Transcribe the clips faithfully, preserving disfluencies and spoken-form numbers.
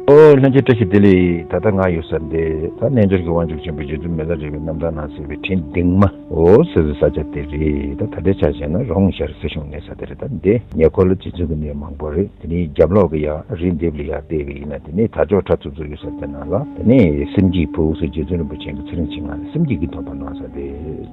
ཨོ་ལྷན་རྒྱས་བཀྲ་ཤིས་བདེ་ལེགས། ད་ལྟ་ང་ཡོད་ས་འདི་ད་རྣལ་འབྱོར་གྱི་དབང་ཕྱུག་ཆེན་པོ་རྗེ་བཙུན་མི་ལ་རས་པའི་རྣམ་ཐར་ནང་གསལ་བའི་ཕྲེང་སྡིངས་མ་ཨོ་ཟེར་བའི་ས་ཆ་དེ་རེད། ད་ད་ལྟའི་ཆ་བཞག་ན་རོང་ཤར་སེ་གཤོང་གནས་ས་དེ་རེད། ད་འདི་ཉེ་འཁོར་ལ་རྗེ་བཙུན་གྱི་གནས་མང་པོ་རེད། དེ་ནས་རྒྱབ་ལོགས་ཀྱི་ཡར་རི་ལྡེབས་ལ་ཡར་བལྟས་པ་ཡིན་ན། དེ་ནས་དར་ལྕོག་ཁྲ་ཚུབ་ཚུབ་ཡོད་ས་དེ་ནང་ལ་དེ་ནས་སེམས་བསྐྱེད་ཕུག་ཟེར་རྗེ་བཙུན་རིན་པོ་ཆེ་གིས་ཚེ་རིང་མཆེད་ལྔ་ལ་སེམས་བསྐྱེད་ཀྱི་སྡོམ་པ་གནང་ས་དེ་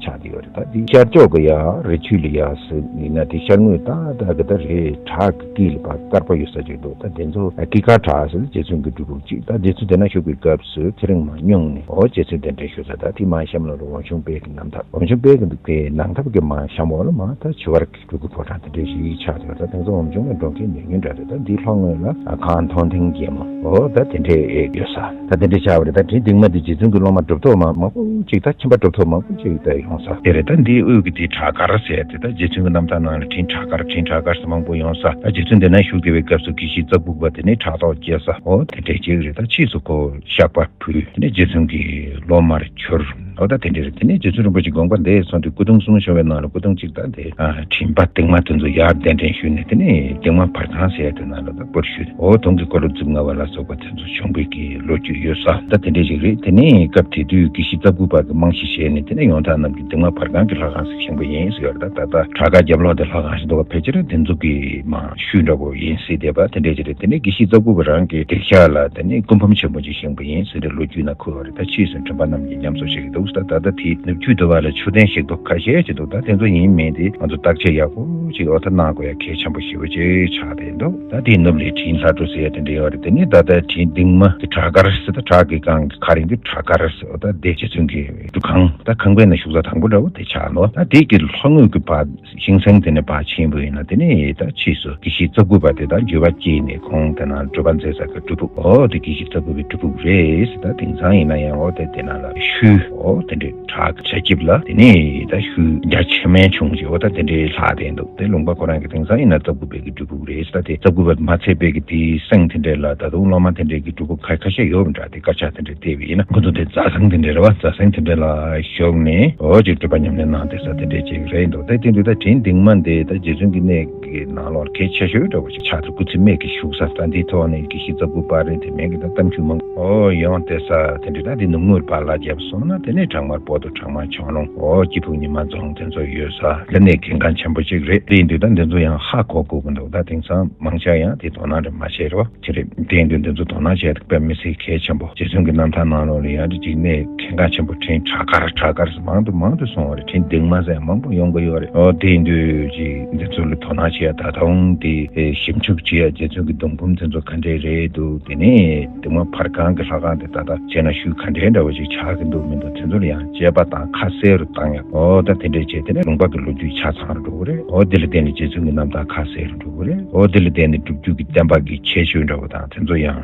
ཆགས་བསྡད་ཡོད་རེད། ད་འདི་ཤར་ཕྱོགས་ཀྱི་ཡར་རི་ཆུ་ལ་ཡར་ཟེར་ཡིན་ན། དེ་ཤར་ངོས་ཏག་ཏག་གི་ད་རི་བྲག་གི་དཀྱིལ་ལ་ཕར་དཀར་པོ་ཡོད་ས་ཅིག་འདུག་ད་དེ་ཚོ་ཀི་ཀ་བྲག་ཟེར་རྗེ་བཙུན་གྱི་སྒྲུབ་ཕུག་ཅིག་ད་དེ་ཚོ་དེ་ན་བཞུགས་པའི་སྐབས་སུ་ཚེ་རིང་མ་སྙུང་ནས་ཨོ་རྗེ་བཙུན་གདན་འདྲེན་ཞུ་ས། ད་དེ་མར་གཤམ་ལ་རུ་འོམ་ཆུང་དཔལ་གྱི་རྣམ་ཐར། འོམ་ཆུང་དཔལ་གྱི་ནང་ཐབས་ཀྱི་མར་གཤམ་འོག་ལ་མར་ད་བྱི་བ་རི་སྤྲུལ་སྐུ་ཕོ་བྲང་དེ་འདྲ་ཞིག་ཆགས་ཡོད། ད་དེ་ཚོ་འོམ་ཆུང་ལ་འགྲོ་མཁན་ཉུང་ཉུང་འདྲ་རེད། ད་འདིའི་ལྷོ་ངོས་ལ་ཨ་གངས་མཐོང་ཐང་རྒྱལ་མོ་ཨོ་ད་དེ་འདྲས་ཡོད་ས། ད་དེ་འདྲས་ཆགས་པ་རེད། ད་ཕྲེང་སྡིངས་མ་འདི་རྗེ་བཙུན་གྱི་སློབ་མ་གྲུབ་ཐོབ་མང་མང་པོ་ཅིག་ད་ཁྱིམ་པ་གྲུབ་ཐོབ་མང་པོ་ཅིག་ད་ཡོང་ས་དེ་རེད། ད་འདིའི་དབུས་ཀྱི་དེ་བྲག་དཀར་ཟེར་དེ། ད་རྗེ་བཙུན་གྱི་རྣམ་ཐར་ནང་ལ་ཕྲེང་བྲག་དཀར་ཕྲེང་བྲག་དཀར་ཟེར་མང་པོ་ཡོང་ས། ད་རྗེ་བཙུན་འདི་ན་བཞུགས་བསྡད་པའི་སྐབས་སུ་དགེ་བཤེས་རྩ་སྦུག་པ་དེ་ནས་ཕྲག་དོག་སྐྱེས་ས་ཨོ་དེ་འདྲས་ཅིག་རེད། ད་ཕྱིས་སུ་ཁོ་བཤགས་པ་ཕུལ། དེ་ནས་རྗེ་བཙུན་གྱི་སློབ་མར་གྱུར། ཨོ་ད་དེ་འདྲ་རེད། དེ་ནས་རྗེ་བཙུན་རིན་པོ་ཆེ་དགོངས་པ་འདས་སོང་དུས་སྐུ་གདུང་གསུམ་བྱུང་བའི་ནང་ལ་སྐུ་གདུང་གཅིག་ད་དེ་ཨ་ཕྲེང་བ་སྡིངས་མ་དེ་ཚོ་ཡར་གདན་འདྲེན་ཞུས་ནས། དེ་ནས་སྡིངས་མ་བར་ཁང་ཟེར་དེ་ནང་ལ་ད་སྐོར་ཞུས། ཨོ་དུང་གི་སྐོར་ལ་མཛུབ་རྔ་བ་ལ་སོགས་པ་དེ་ཚོ་བྱུང་བའི་གི་ལོ་རྒྱུས་ཡོད་ས། ད་དེ་འདྲ་ཞིག་རེད། དེ་ནས་སྐབས་དེ་དུས་དགེ་བཤེས་རྩ་སྦུག་པ་གི་རྨང་གཞི་བྱས་ནས། དེ་ནས་ཡོང་ཐབས་རྣམས་ཀྱི་སྡིངས་མ་བར་ཁང་གི་ལྷ་ཁང་ཞིག་བཞེངས་པ་ཡིན་ཟེར་ཡོད་རེད། ད་ད་ད་བྲག་དཀར་རྒྱབ་ལོགས་དེ་ལྷ་ཁང་ཞིག་འདུག་ག་ཕལ་ཆེར་དེ་ཚོ་གི་མ་ཤུལ་འདྲ་པོ་ཡིན་སྲིད་བསྡད་པ་དེ་འདྲ་ཅིག་རེད། དེ་ནས་དགེ་བཤེས་རྩ་སྦུག་པ་རང་གི་སྡིངས་ཆ་ལ་དེ་ནས་སྐུ་འབུམ་ཆེན་པོ་ཅིག་བཞེངས་པ་ཡིན་ཟེར་ཏེ་ལོ་རྒྱུས་ན་འཁོད་པ་རེད། ད་ཕྱིས་སུ་དྲན་པ་རྣམས་ཀྱིས་ཉམས་གསོ་བྱེད་ཀྱི་འདུག་ད་ད་ལྟ་དེའི་ནུབ་རྒྱུད་དུ་བ་ལ་མཆོད་རྟེན་བཞེངས་ཐོག་ཁ་ཤས་ཅིག་འདུག་ད་དེ་ཚོ་ཡིན་མིན་དེ་ང་ཚོ་བརྟག་དཔྱད་ཡག་པོ་ཅིག་ཨོ་ད་གནང་དགོས་ཡ་གལ་ཆེན་པོ་ཞེ་པོ་ཅིག་ཆགས་བསྡད་འདུག་ད་དེའི་ནུབ་ལ་ཕྲེང་ལྷ་གྲུ་ཟེར་ཡ་དེ་འདྲ་ཡོད་རེད། དེ་ནས་ད་ལྟ་ཕྲེང་སྡིངས་མ་དེ་བྲག་དཀར་ཟེར། ད་བྲག་གི་སྒང་གི་ཁ་རིང་དེ་བྲག་དཀར་ཟེར། ཨོ་ད་དེ་རྗེ་བཙུན་གྱི་སྒྲུབ་ཁང་ད་ཁང་པའི་ནང་བཞུགས་ས་དང་པོ་འདྲ་བོ་དེ་ཆགས་ནོ། ད་དེ་གི་ལྷོ་ངོས་ཀྱི་བར་ཤིང་ཚང་དེ་ནས་ཕར་ཕྱིན་པ་ཡིན་ན། དེ་ནས་ད་ཕྱིས་སུ་དགེ་བཤེས་རྩ་སྦུག་པ་དེ་དང་འགྱུར་བ་སྐྱེས་ནས་ཁོང་དེ་ན་སྒྲུབ་པ་མཛད་ས་གི་སྒྲུབ་ཕུག་ཨོ་དེ་དགེ་བཤེས་རྩ་སྦུག་པའི་སྒྲུབ་ཕུག་རེད་ཟེར། ད་དེང་སང་ཡིན་ན་ཡང་ཨོ་དེ་དེ་ན་ལ་ཤུལ་ཨོ་དེ་འདྲའི་བྲག་གི་ཆ་རྒྱབ་ལ་དེ་ནས་ད་ཤུལ་རྒྱ་ཆེ་མན་ཆུང་ཞིག་ཨོ་ད་དེ་འདྲའི་ལྷག་བསྡད་འདུག་དེ་ལུང་པ་ཁོ་རང་གི་དེང་སང་ཡིན་ན་རྩ་སྦུག་པའི་གི་སྒྲུབ་ཕུག་རེད་ཟེར། ད་དེ་རྩ་སྦུག་པ་མ་ཚད་པའི་གི་དེའི་སེང་དེ་འདྲ་ལ་ད་དུང་སློབ་མ་དེ་འདྲའི་གི་སྒྲུབ་ཕུག་ཁ་ཁ་ཤས་ཡོད་པ་འདྲ། དེ་དཀར་ཆག་དེ་འདྲ་བལྟས་པ་ཡིན་ན་ཁོ་ཚོ་དེ་རྫ་སེང་དེ་འདྲ་རེད་བ། རྫ་སེང་དེ་འདྲ་ལ་ཞོག་ནས་ཨོ་ཅིག་སྒྲུབ་པ་ཉམས་ལེན་གནང་བསྡད་ས་དེ་འདྲ་ཅིག་རེད་འདུག་དེ་དེ་འདུག་ད་དྲན་སྡིངས་མ་འདི་ད་རྗེ་བཙུན་གྱི་གནས་ཀྱི་ནང་ལོགས་གལ་ཆེ་ཤོས་འདྲ་བོ་ཞིག་ཆགས་འདུག་སྐུ་ཚེ་སྨད་ཀྱི་བཞུགས་ས་ད་འདིའི་ཐོག་ནས་དགེ་བཤེས་རྩ་སྦུག་པ་རེད། དེ་མིན་གྱི་ད་གཏམ་རྒྱུད་མང་པོ་ཨོ་ཡོང་བསྡད་ས་དེ་འདྲ། ད་འདི་ནུབ་ངོས་བར་ལ་བརྒྱབ་སོང་ན་དེ་ནས་བྲག་དམར་པོ་ཏོ་བྲག་དམར་ཆོས་ལུང་ཨོ་སྐྱིད་ཕུག་ཉི་མ་རྫོང་དེ་ཚོ་ཡོད་ས་ལ་གནས་གལ་འགངས་ཆེན་པོ་ཅིག་རེད། དེ་ཡིན་དུས་ད་འདི་ཚོ་ཡང་ཧ་གོ་དགོས་ཀྱི་འདུག་ད་དེང་སང་མང་ཆེ་ཡང་དེ་དོ་སྣང་རེ་མ་བྱས་རེད་བ། ཅི་རེད། དེ་ཡིན་དུས་འདི་ཚོ་དོ་སྣང་བྱས་ཏེ་དཔེ་མི་སྲིད་གལ་ཆེན་པོ། རྗེ་བཙུན་གྱི་རྣམ་ཐར་ནང་ལོགས་ལ་ཡང་འདི་གཅིག་གནས་གལ་འགངས་ཆེན་པོ་ཕྲེང་བྲག་དཀར་བྲག་དཀར་ཟེར་མང་དུ་མང་དུ་སོང་བ་རེད། ཕྲེང་སྡིངས་མ་ཟེར་མང་པོ་ཡོང་གི་ཡོད་རེད། ཨོ་དེ་ཡིན་དུས་ཅིག་འདི་ཚོ་ལ་དོ་སྣང་བྱེད་ཡ་ད་དུང་འདི་ཞིབ་འཇུག་བྱེད་ཡ་རྗེ་བཙུན་གྱི་གདུང་འབུམ་དེ་ཚོ་ག་འདྲས་རེད་འདུག་དེ་ནས་སྡིངས་མ་བར་ཁང་གི་ལྷ་ཁང་དེ་ད་ལྟ་བྱས་ན་ཤུལ་ག་འདྲས་འདྲ་བོ་ཅིག་ཆགས་ཀྱི་འདུག་མི་འདུག་དེ་ཚོ་ལ་ཡང་དཔྱད་པ་དང་ཁ་གསལ་རུ་བཏང་ཡ། ཨོ་ད་དེ་འདྲས་བྱས་དེ་ནས་ལུང་པ་གི་ལོ་རྒྱུས་ཆ་ཚང་རུ་འགྲོ་གི་རེད། ཨོ་དེ་ལ་བརྟེན་ནས་རྗེ་བཙུན་གྱི་རྣམ་ཐར་ཁ་གསལ་རུ་འགྲོ་གི་རེད། ཨོ་དེ་ལ་བརྟེན་ནས་སྒྲུབ་བརྒྱུད་ཀྱི་བསྟན་པ་གི་ཁྱད་ཆོས་འདྲ་བོ་དང་དེ་ཚོ་ཡང་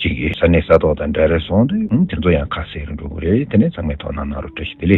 ཅིག་གི་ས་གནས་ས་ཐོག་དང་འབྲེལ་རེ་སོང་དུས་ཨང་དེ་ཚོ་ཡང་ཁ་གསལ་རུ་འགྲོ་གི་རེད། དེ་ནས་ཚང་མས་དོ་སྣང་གནང་རོགས། བཀྲ་ཤིས་བདེ་ལེགས།